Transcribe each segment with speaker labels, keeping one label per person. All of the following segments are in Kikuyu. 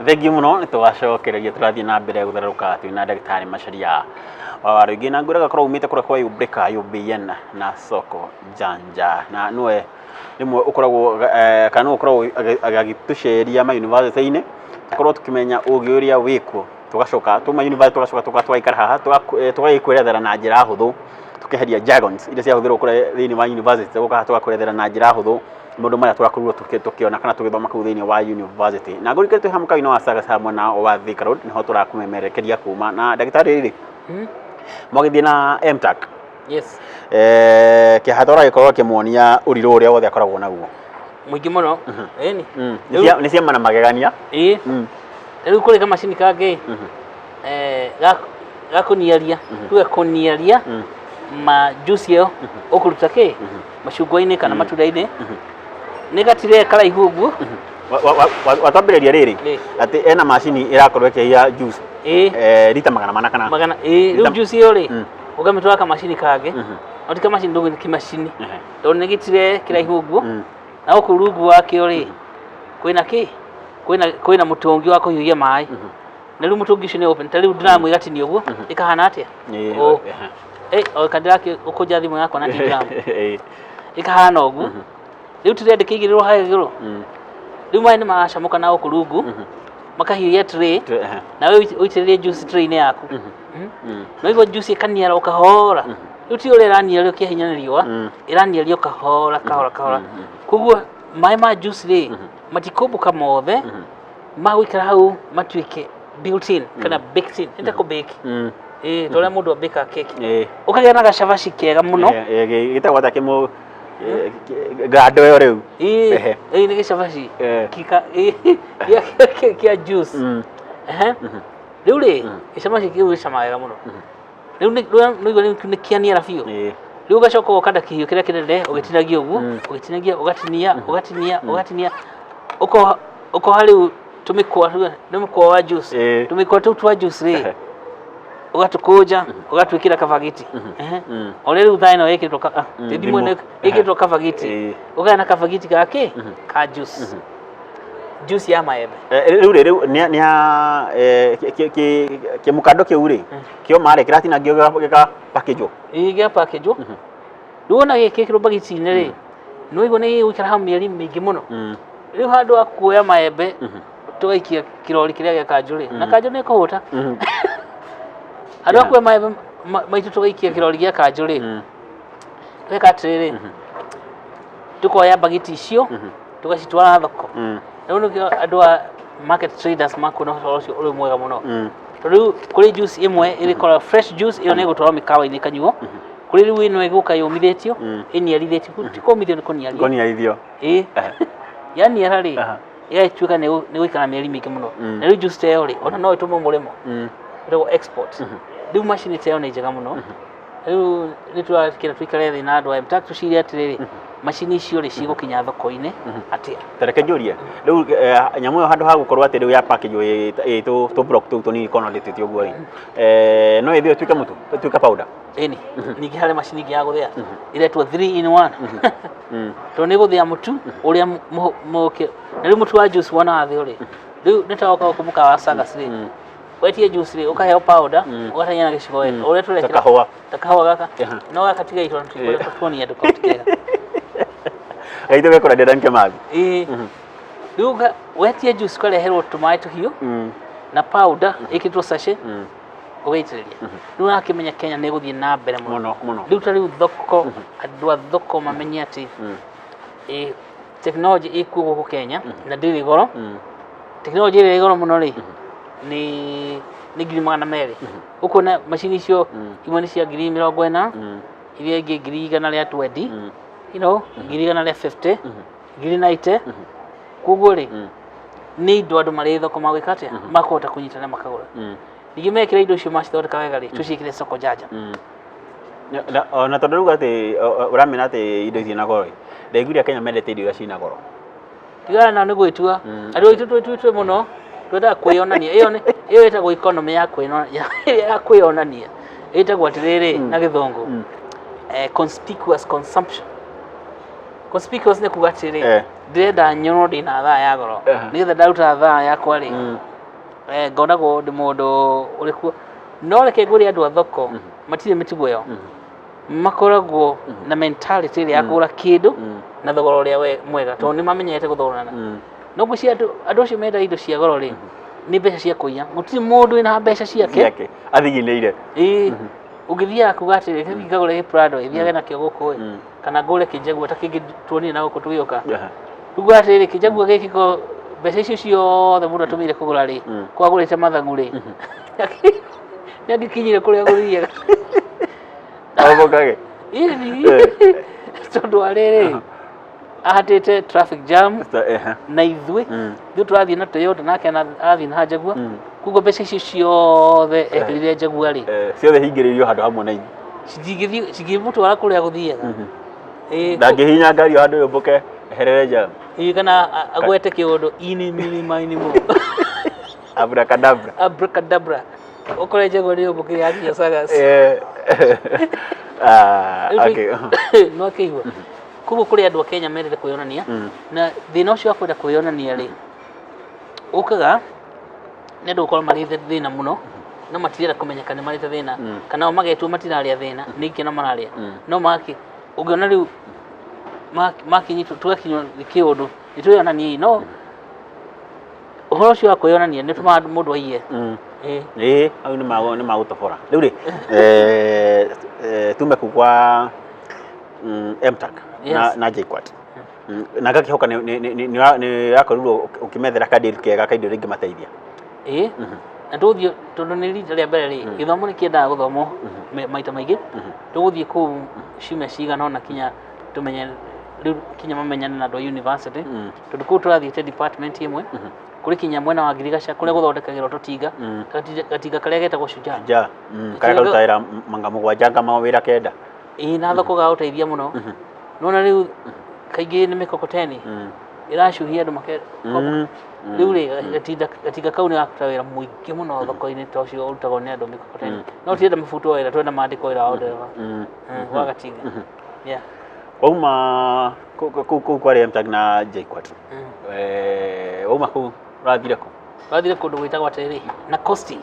Speaker 1: Thengiũ mũno nĩ tũgacokereria tũrathiĩ na mbere gũthererũka twĩ na ndagĩtarĩ Macharia wa Waruingi na ngwĩraga korwo umĩte kũrĩa kwa Ubrika UBN na Soko Janja na nĩwe rĩmwe ũkoragwo kana nĩwe ũkoragwo agĩtũceria ma university-inĩ tũkorwo tũkĩmenya ũgĩ ũrĩa wĩkuo tũgacoka tuma university tũgacoka tũka tũgaikara haha tũgagĩkwĩrethera na njĩra hũthũ tũkeheria jargons iria ciahũthĩrwo kũrĩa thĩinĩ wa university tũgoka haha tũgakwĩrethera na njĩra hũthũ maũndũ marĩa tũrakorirwo tũkĩona kana tũgĩthoma kũu thĩinĩ wa university na ngũrikĩre twĩ hamwe mũkawa-inĩ wa Saga hamwe na wa Thika Road nĩho tũrakũmemerekeria kuma na ndagĩtarĩ rĩ mwagĩthiĩ na MTAC.
Speaker 2: Yes.
Speaker 1: Kĩhato ũragĩkorwo akĩmuonia ũrirũ ũrĩa wothe akoragwo naguo.
Speaker 2: Mũingĩ mũno. Ĩni.
Speaker 1: Nĩ ciama na magegania.
Speaker 2: Ĩĩ. Rĩu kũrĩ kamacini kangĩ ga kũniaria, tuge kũniaria ma juice ĩyo ũkũruta kĩ macungwa-inĩ kana matunda-inĩ nĩ gatire karaihu ũguo.
Speaker 1: Watwambĩrĩria rĩrĩ atĩ ena macini ĩrakorwo ĩkĩhia juice rita 400 kana
Speaker 2: magana ĩĩ. Rĩu juice ĩyo rĩ, ũkamĩtwara kamacini kangĩ, no ti kamacini ndũgĩ nĩ kĩmacini tondũ nĩ gĩtire kĩraihu ũguo, na gũkũ rungu wakĩo rĩ kwĩna kĩ kwĩna mũtũngi wa kũhiũhia maĩ, na rĩu mũtũngi ũcio nĩ open. Ta rĩu ndĩramwĩra tinia ũguo ĩkahana atĩa?
Speaker 1: Ĩĩ.
Speaker 2: O kandĩraki ũkũnja thimũ yakwa na ti ndĩramu ĩkahana ũguo. Rĩu tray ndĩkĩigĩrĩrwo haha igũrũ. Rĩu maĩ nĩ maracamũka na gũkũ rungu makahiũhia tray, nawe ũitĩrĩrie juice tray-inĩ yaku. No igua juice ĩkaniara o kahora. Rĩu ti ũrĩa ĩraniario kĩa hinya nĩ riũa, ĩraniario kahora kahora kahora. Koguo maĩ ma juice rĩ matikũmbũka mothe, magũikara hau matuĩke built in kana baked in. Nĩ ta kũ bake. Ĩĩ, ta ũrĩa mũndũ abĩkaga keki. Ũkagĩa na gacabaci kega mũno.
Speaker 1: Gĩtagwo atĩa kĩmũ ngando ĩyo rĩu?
Speaker 2: Ĩĩ, ĩĩ nĩ gĩcabaci kĩa juice. Rĩu rĩ, gĩcabaci kĩu gĩcamaga wega mũno. Rĩu nĩ nĩ kĩaniara biũ. Rĩu ũgacoka ũgoka na kĩhiũ kĩrĩa kĩnene ũgĩtinagia ũguo, ũgĩtinagia, ũgatinia, ũgatinia, ũgatinia, ũkoha ũkoha rĩu tũmĩkwa, nĩ mũkwa wa juice. Tũmĩkwa tũu twa juice rĩ, ũgatũkũnja, ũgatwĩkĩra kabagiti. O ũrĩa rĩu thaa ĩno ĩkĩrĩtwo thimũ ĩno ĩkĩrĩtwo kabagiti. Ũkagĩa na kabagiti ga kĩ? Ka juice. Juice ya maembe.
Speaker 1: Rĩu rĩ, rĩu nĩ nĩ kĩmũkando kĩu rĩ, kĩoma rĩ, kĩratinangio gĩka package.
Speaker 2: Ĩĩ, gĩa package. Rĩu ona gĩkĩkĩrwo bagiti-inĩ rĩ, nĩ waigua nĩ gĩgũikara hau mĩeri mĩingĩ mũno. Rĩu handũ ha kuoya maembe tũgaikia kĩrori kĩrĩa gĩa kanjũ rĩ, na kanjũ nĩ ĩkũhũta. Handũ ha kuoya maembe maitũ tũgaikia kĩrori gĩa kanjũ rĩ, tũgeka atĩrĩrĩ, tũkoya bagiti icio tũgacitwara thoko. Rĩu nĩkĩo andũ a market traders makuona ũhoro ũcio ũrĩ mwega mũno. Tondũ rĩu kũrĩ juice ĩmwe ĩrĩkoragwo fresh juice, ĩyo nĩ ĩgũtwarwo mĩkawa-inĩ ĩkanyuo. Kũrĩ rĩu ĩno ĩgũka yũmithĩtio, ĩniarithĩtio, ti kũmithio nĩ kũniario.
Speaker 1: Kũniarithio.
Speaker 2: Ĩĩ. Yaniara rĩ, ĩgagĩtuĩka nĩ ĩgũikara mĩeri mĩingĩ mũno. Na rĩu juice ta ĩyo rĩ, ona no ĩtũmwo mũrĩmo. Ĩtagwo export. Rĩu macini ta ĩyo nĩ njega mũno. Rĩu nĩ tũrakĩra tũikare thĩ na andũ a MTAC tũcire atĩrĩrĩ, macini icio rĩ cigũkinya thoko-inĩ atĩa?
Speaker 1: Ta reke njũrie rĩu, nyamũ ĩyo handũ ha gũkorwo atĩ rĩu ya package ĩ tũ block tũu tũnini kona ndĩtĩte ũguo rĩ, no ĩthĩo ĩtuĩke mũtu, ĩtuĩke powder?
Speaker 2: Ĩni, ningĩ harĩ macini ĩngĩ ya gũthĩa ĩretwo 3 in 1, tondũ nĩ gũthĩa mũtu ũrĩa na rĩu mũtu wa juice wona wathĩo rĩ, rĩu nĩ ta woka gũkũ mũkawa wa Sagas rĩ, wetie juice rĩ, ũkaheo powder, ũgateng'era na gĩciko wega ũrĩa
Speaker 1: Ta
Speaker 2: tũrekĩra
Speaker 1: kahũa.
Speaker 2: Ta kahũa gaka. No gaka tiga itũ tũkoretwo tuonia andũ kaũndũ kega.
Speaker 1: Gaitũ gekũra Dedan Kimathi.
Speaker 2: Ĩĩ, rĩu wetie juice ũkareherwo tũmaĩ tũhiũ na powder ĩkĩrĩtwo sachet, ũgaitĩrĩria. Rĩu ũrakĩmenya Kenya nĩ ĩgũthiĩ na mbere mũno.
Speaker 1: Mũno mũno.
Speaker 2: Rĩu ta rĩu thoko, andũ a thoko mamenye atĩ technology ĩkuo gũkũ Kenya na ndĩrĩ goro. Technology ĩrĩa ĩ goro mũno rĩ nĩ 200,000. Ũkuona macini icio imwe nĩ cia 40,000, iria ingĩ 120,000, 150,000, 90,000. Koguo rĩ, nĩ indo andũ marĩ thoko magwĩka atĩa, makũhota kũnyitana makagũra. Ningĩ mekĩra indo icio macithondeka wega rĩ, tũciĩkĩre Soko Janja.
Speaker 1: Ona tondũ rĩu atĩ ũramenya atĩ indo ici na goro, ndaiguire Kenya mendete indo iria cina goro.
Speaker 2: Tigana nao nĩ gwĩtua. Andũ aitũ twĩtuĩtue mũno, twendaga kwĩyonania. Ĩyo nĩ ĩyo ĩtagwo economy ya kwĩyonania. Ĩtagwo atĩrĩrĩ na gĩthũngũ, conspicuous consumption. Conspicuous nĩ kuga atĩrĩrĩ, ndĩrenda nyonwo ndĩna thaa ya goro, nĩgetha ndaruta thaa yakwa rĩ, Ngonagwo ndĩ mũndũ ũrĩ kuo, no reke ngwĩre andũ a thoko matirĩ mĩtugo ĩyo. Makoragwo na mentality ĩrĩa ya kũgũra kĩndũ na thogora ũrĩa mwega, tondũ nĩ mamenyerete gũthogorana. No ngwĩciria andũ acio menda indo cia goro rĩ, nĩ mbeca cia kũiya. Gũtirĩ mũndũ wĩna mbeca ciake.
Speaker 1: Ciake athiginĩire.
Speaker 2: Ĩĩ, ũngĩthiaga kuga atĩrĩ, reke thiĩ ngagũre gĩprado ĩ, thiage nakĩo gũkũ ĩ, kana ngũre kĩnjagua ta kĩngĩ tuonire na gũkũ tũgĩũka. Rĩu atĩrĩrĩ, kĩnjagua gĩkĩ ko mbeca icio ciothe mũndũ atũmĩire kũgũra rĩ, ko agũrĩte mathagu rĩ, nĩ angĩkinyire kũrĩa agũthiaga.
Speaker 1: Agũkage.
Speaker 2: Ĩni, tondũ wa rĩrĩ, ahatĩte traffic jam na ithuĩ ithuĩ tũrathiĩ na Toyota nake arathiĩ na Jaguar. Koguo mbeca icio ciothe ekĩrire Jaguar rĩ,
Speaker 1: Ciothe hingĩrĩirio handũ hamwe na inyuĩ.
Speaker 2: Citingĩthiĩ, cingĩmũtwara kũrĩa gũthiaga. Ĩĩ,
Speaker 1: Ndangĩhihinya ngari o handũ yũmbũke eherere jam.
Speaker 2: Ĩĩ, kana agwete kĩũndũ ini mini maini mo.
Speaker 1: Abracadabra.
Speaker 2: Abracadabra, ũkore Jaguar nĩ yũmbũkire yakinya Sagas.
Speaker 1: Ah, okay.
Speaker 2: No akĩigua. Koguo kũrĩ andũ a Kenya mendete kwĩyonania, na thĩna ũcio wa kwenda kwĩyonania rĩ, ũkaga nĩ andũ gũkorwo marĩte thĩna mũno, no matirenda kũmenyeka nĩ marĩte thĩna, kana o magetua matirarĩa thĩna, nĩ ikeno mararĩa. No maki ũngĩona rĩu makinyitwo tũgakinywo nĩ kĩũndũ nĩ twĩyonanie, no ũhoro ũcio wa kwĩyonania nĩ ũtũmaga mũndũ aiye. Ĩĩ.
Speaker 1: Ĩĩ, hau nĩ magũtobora. Rĩu rĩ, tume kuu kwa MTAC na na JKUAT. Na ngakĩhoka nĩ wakorirwo ũkĩmethera ka deal kega ka indo iria ingĩmateithia.
Speaker 2: Ĩĩ, na tũgũthiĩ tondũ nĩ rita rĩa mbere rĩ, gĩthomo nĩ kĩendaga gũthomwo maita maingĩ. Tũgũthiĩ kũu ciumia cigana ũna kinya tũmenye rĩu, kinya mamenyane na andũ a university, tondũ kũu tũrathiĩte department ĩmwe. Kũrĩ kinya mwena wa Ngirigaca kũrĩa gũthondekagĩrwo tũtinga, gatinga karĩa getagwo Shujaa.
Speaker 1: Ja, karĩa karuta wĩra manga mũgwanja anga mawĩra kenda.
Speaker 2: Ĩĩ, na thoko gagũteithia mũno. Nona rĩu kaingĩ nĩ mĩkokoteni ĩracuhia andũ make. Rĩu rĩ, gatinga kau nĩ gakaruta wĩra mũingĩ mũno thoko-inĩ ta ũcio ũrutagwo nĩ andũ mĩkokoteni. No tirenda mabutwo wĩra, twenda mandĩkwo wĩra wa ũndereba wa gatinga. Yeah.
Speaker 1: Wauma kũu kwarĩ MTAC na JKUAT. Wauma kũu ũrathire kũ?
Speaker 2: Wathire kũndũ gwĩtagwo atĩrĩrĩ, NACOSTI.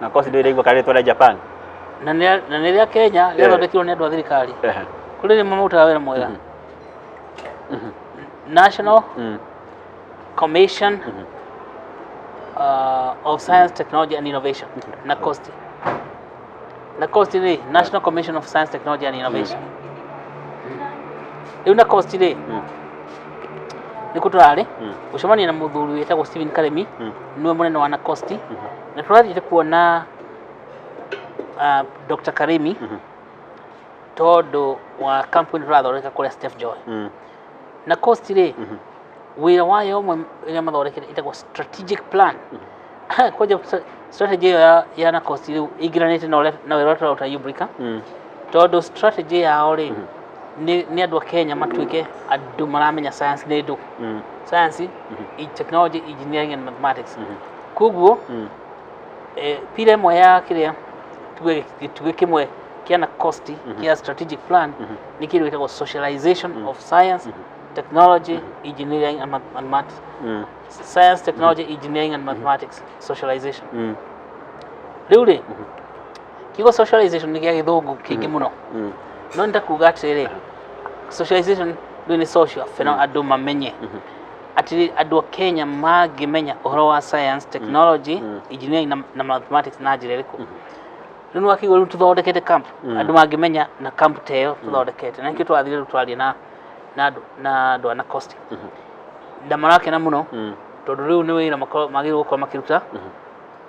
Speaker 1: Na kosi ndĩ iraigua karĩtwa rĩa Japan.
Speaker 2: Na nĩ rĩa Kenya, rĩathondekirwo nĩ andũ a thirikari. Kũrĩ rĩmwe marutaga wĩra mwega. National Commission of Science, Technology and Innovation, NACOSTI. NACOSTI rĩ, National Commission of Science, Technology and Innovation. Rĩu NACOSTI rĩ, nĩkuo tũrarĩ gũcemania na mũthuri wĩtagwo Stephen Karemi, nĩwe mũnene wa NACOSTI, na tũrathiĩte kuona Dr. Karemi tondũ wa kampuni tũrathondeka kũrĩa Steph Joy. NACOSTI rĩ, wĩra wayo ũmwe ĩrĩa mathondekete ĩtagwo strategic plan. Kwanja strategy ĩyo ya NACOSTI rĩu ĩingĩranĩte na ũrĩa na wĩra ũrĩa tũraruta Ubrica, tondũ strategy yao rĩ, nĩ andũ a Kenya matuĩke andũ maramenya science nĩ ndũ, science, technology, engineering and mathematics. Koguo pillar ĩmwe ya kĩrĩa tuge gĩtugĩ kĩmwe kĩa NACOSTI kĩa strategic plan nĩ kĩndũ gĩtagwo socialization of science, technology, engineering and mathematics. Science, technology, engineering and mathematics socialization. Rĩu rĩ, kiugo socialization nĩ gĩa gĩthũngũ kĩingĩ mũno, no nĩ ta kuga atĩrĩrĩ, socialization rĩu nĩ social pheno, andũ mamenye atĩ andũ a Kenya mangĩmenya ũhoro wa science, technology, engineering na mathematics na njĩra ĩrĩkũ. Rĩu nĩ wakĩigua rĩu tũthondekete camp, andũ mangĩmenya na camp ta ĩyo tũthondekete, na nĩkĩo twathire rĩu twaria na andũ a NACOSTI, na marakena mũno tondũ rĩu nĩ wĩra magĩrĩirwo gũkorwo makĩruta,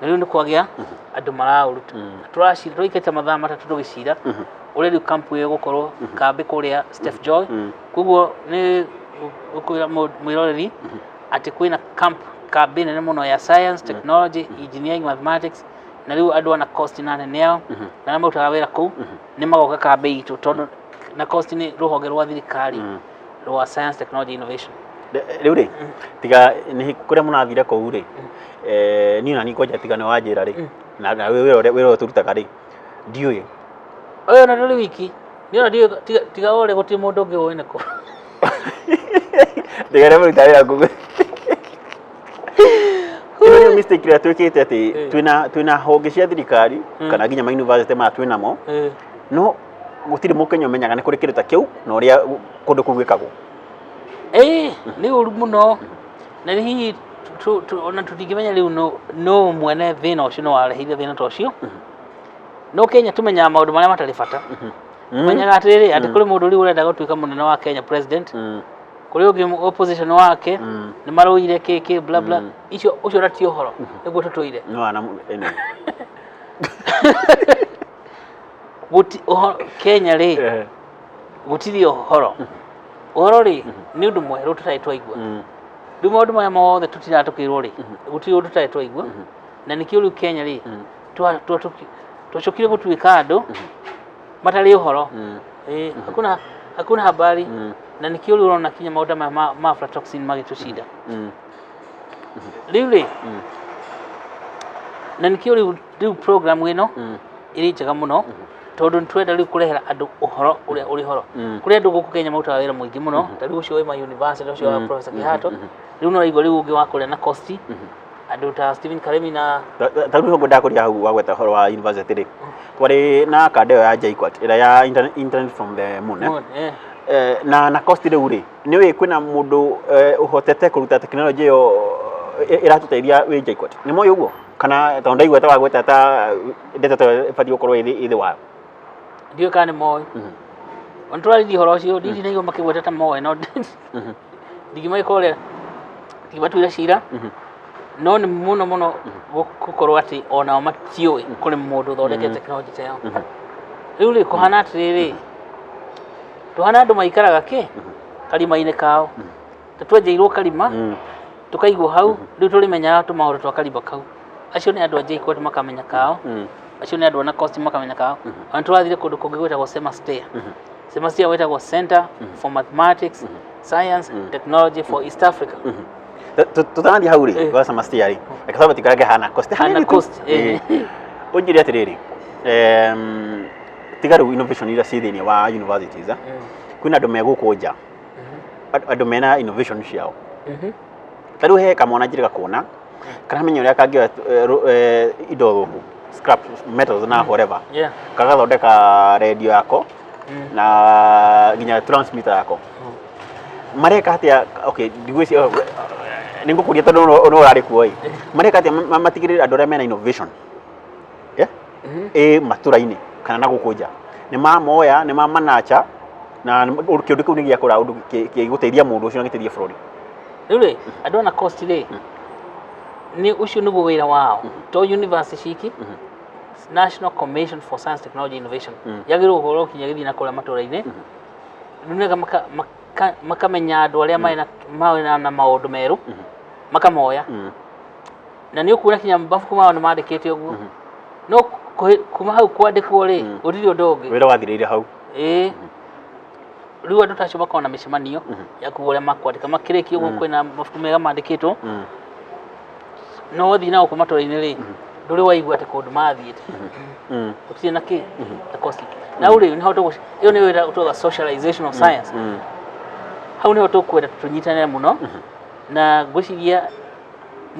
Speaker 2: na rĩu nĩ kwagĩa andũ maraũruta. Tũracira, tũraikaite mathaa 3 tũgĩcira ũrĩa rĩu kampu ĩyo ĩgũkorwo kambĩ kũrĩa Steph Joy. Koguo nĩ gũkwĩra mwĩroreri atĩ kwĩna camp, kambĩ nene mũno ya science, technology, engineering, mathematics, na rĩu andũ a NACOSTI na anene ao na arĩa marutaga wĩra kũu nĩ magoka kambĩ itũ, tondũ NACOSTI nĩ rũhonge rwa thirikari rwa science, technology, innovation.
Speaker 1: Rĩu rĩ, tiga nĩ kũrĩa mũrathire kũu rĩ, niĩ na niĩ kwanja tiga nĩ wanjĩra rĩ, na wĩra ũrĩa tũrutaga rĩ, ndiũĩ.
Speaker 2: Ũyũ na ndũrĩ wiki, niĩ ona ndiũĩ, tiga ũrĩa gũtirĩ mũndũ ũngĩ ũĩ nĩkũ.
Speaker 1: Tiga arĩa maruta wĩra kũu. Ĩno nĩyo. mistake ĩrĩa twĩkĩte atĩ twĩna honge cia thirikari kana nginya ma university maya twĩnamo, no gũtirĩ mũkenya ũmenyaga nĩ kũrĩ kĩndũ ta kĩu na ũrĩa kũndũ kũu gwĩkagwo.
Speaker 2: Ĩĩ, nĩ ũru mũno, na nĩ hihi ona tũtingĩmenya rĩu no mwene thĩna ũcio no wareheire thĩna ta ũcio. No Kenya tũmenyaga maũndũ marĩa matarĩ bata. Tũmenyaga atĩrĩrĩ, atĩ kũrĩ mũndũ rĩu ũrenda gũtuĩka mũnene wa Kenya, president, kũrĩ ũngĩ opposition wake nĩ marũire kĩ kĩ bla bla. Icio ũcio na ti ũhoro nĩguo tũtũire.
Speaker 1: No ana anyway.
Speaker 2: Gũti ũhoro Kenya rĩ, gũtirĩ ũhoro. Ũhoro rĩ, nĩ ũndũ mwerũ tũtarĩ twaigua. Rĩu maũndũ maya mothe tũtindaga tũkĩrwo rĩ, gũtirĩ ũndũ tũtarĩ twaigua. Na nĩkĩo rĩu Kenya rĩ, twacokire gũtuĩka andũ matarĩ ũhoro. Ĩĩ, hakuna habari. Na nĩkĩo rĩu ũrona kinya maũndũ maya ma aflatoxin magĩtũcinda. Rĩu rĩ, na nĩkĩo rĩu program ĩno ĩrĩ njega mũno, tondũ nĩ tũrenda rĩu kũrehera andũ ũhoro ũrĩa ũrĩ horo. Kũrĩ andũ gũkũ Kenya marutaga wĩra mũingĩ mũno, ta rĩu ũcio wĩ ma university, ũcio wa Professor Kihato. Rĩu no raigua rĩu ũngĩ wa kũrĩa na Costi, andũ ta Stephen Karemi na
Speaker 1: Ta rĩu ngwendaga kũria hau wagweta ũhoro wa university rĩ, twarĩ na kanda ĩyo ya JKUAT ĩrĩa ya internet from the moon, eh?
Speaker 2: Moon, eh.
Speaker 1: Na cost rĩu rĩ, nĩ ũĩ kwĩna mũndũ ũhotete kũruta tekinoronjĩ ĩyo ĩratũteithia wĩ JKUAT? Nĩ moĩ ũguo kana tondũ ndaigua ta wagweta ta ndeto ta ĩyo ĩbatiĩ gũkorwo ĩthĩ wayo?
Speaker 2: Ndiũĩ kana nĩ moĩ. Ona tũraririe ũhoro ũcio, ndiri naigua makĩgweta ta moĩ, no ndingĩmagĩkorwo ũrĩa ndingĩmatuĩra cira, no nĩ mũno mũno gũkorwo atĩ onao matiũĩ kũrĩ mũndũ ũthondekete tekinoronjĩ ta ĩyo. Rĩu rĩ, kũhana atĩrĩrĩ, tũhana andũ maikaraga kĩ karima-inĩ kao, ta twenjeirwo karima, tũkaigwo hau. Rĩu tũrĩmenyaga tũmaũndũ twa karima kau. Acio nĩ andũ a JKUAT makamenya kao, acio nĩ andũ a NACOSTI makamenya kao. Ona tũrathire kũndũ kũngĩ gwĩtagwo CEMASTEA. CEMASTEA gwĩtagwo Center for Mathematics, Science, Technology for East Africa.
Speaker 1: Tũtanathiĩ hau rĩ, gwa CEMASTEA rĩ, reke twambe tũikarange haha NACOSTI
Speaker 2: Haha
Speaker 1: hanini tu.
Speaker 2: NACOSTI, eh.
Speaker 1: Ũnjĩre atĩrĩrĩ, tiga rĩu innovation iria ciĩ thĩinĩ wa universities, eh? Kwĩna andũ me gũkũ nja, andũ mena innovation ciao. Ta rĩu he kamwana njĩrĩga kuona karamenya ũrĩa kangĩoya indo thũku, scrap metals na whatever, kagathondeka radio yako na nginya transmitter yako. Mareka atĩa? Okay, ndigwĩciria nĩ ngũkũria tondũ no ũrarĩ kuo ĩ. Mareka atĩa matigĩrĩre andũ arĩa mena innovation, yeah? Ĩ matũra-inĩ kana na gũkũ nja nĩ mamoya, nĩ mamanacha na kĩũndũ kĩu nĩ gĩakũra ũndũ gĩgũteithia mũndũ ũcio na gĩteithie bũrũri?
Speaker 2: Rĩu rĩ, andũ a NACOSTI rĩ, nĩ ũcio nĩguo wĩra wao, to university ciki. National Commission for Science, Technology, Innovation yagĩrĩirwo gũkorwo kinya gĩthiĩ na kũrĩa matũra-inĩ. Rĩu nĩga makamenya andũ arĩa marĩ na maũndũ merũ, makamoya. Na nĩ ũkuona kinya mabuku mao nĩ mandĩkĩte ũguo, no kuma hau kwandĩkwo rĩ, gũtirĩ ũndũ ũngĩ.
Speaker 1: Wĩra wathirĩire hau.
Speaker 2: Ĩĩ, rĩu andũ ta acio makoragwo na mĩcemanio ya kuga ũrĩa makwandĩka. Makĩrĩkia ũguo, kwĩna mabuku mega mandĩkĩtwo, no wathiĩ na gũkũ matũra-inĩ rĩ, ndũrĩ waigua atĩ kũndũ mathiĩte. Gũtirĩ na kĩ na cost. Na hau rĩ, nĩho ĩyo nĩyo ĩrĩa tũga socialization of science. Hau nĩho tũkwenda tũnyitanĩre mũno, na ngwĩciria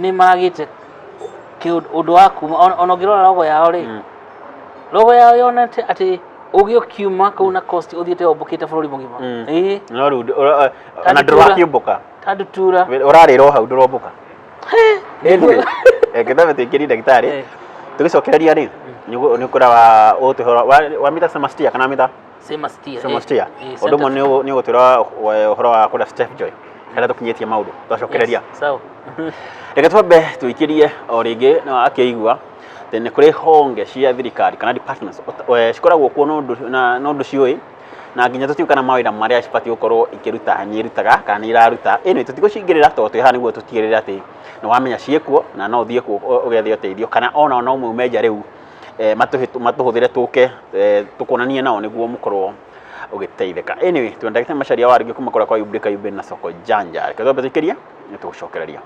Speaker 2: nĩ maragĩte ũndũ wa kuma ona ũngĩrora logo yao rĩ, logo yao yonete atĩ ũgĩ ũkiuma kũu NACOSTI ũthiĩte ũmbũkĩte bũrũri mũgima. Ĩĩ.
Speaker 1: No rĩu ona ndũrakĩũmbũka.
Speaker 2: Ta ndutura.
Speaker 1: Ũrarĩra o hau, ndũrombũka. Anyway, reke twambe tũingĩrie ndagĩtarĩ. Tũgĩcokereria rĩ, nĩ ũkũra wa ũgũtũhe wa mita CEMASTEA kana mita
Speaker 2: CEMASTEA.
Speaker 1: CEMASTEA. Ũndũ ũmwe nĩ ũgũtwĩra ũhoro wa kũrĩa Step Joy harĩa tũkinyĩtie maũndũ twacokereria.
Speaker 2: Yes, sawa.
Speaker 1: Reke twambe tũikĩrie o rĩngĩ na akĩigua atĩ nĩ kũrĩ honge cia thirikari kana departments cikoragwo kuo no ũndũ ciũĩ na nginya tũtiũĩ kana mawĩra marĩa cibatiĩ gũkorwo ikĩruta nĩ irutaga kana nĩ iraruta. Anyway, tũtigũcingĩrĩra tondũ twĩ haha nĩguo tũtigĩrĩre atĩ nĩ wamenya ciĩkuo na no ũthiĩ kuo ũgethe ũteithio, kana ona no maume nja rĩu matũhũthĩre tũke tũkuonanie nao nĩguo mũkorwo ũgĩteithĩka. Anyway, twĩ ndagĩtarĩ Macharia wa rĩngĩ kuma kũrĩa kwa Yubirika Yubĩ na Soko Janja. Reke twambe tũikĩrie nĩ tũgũcokereria.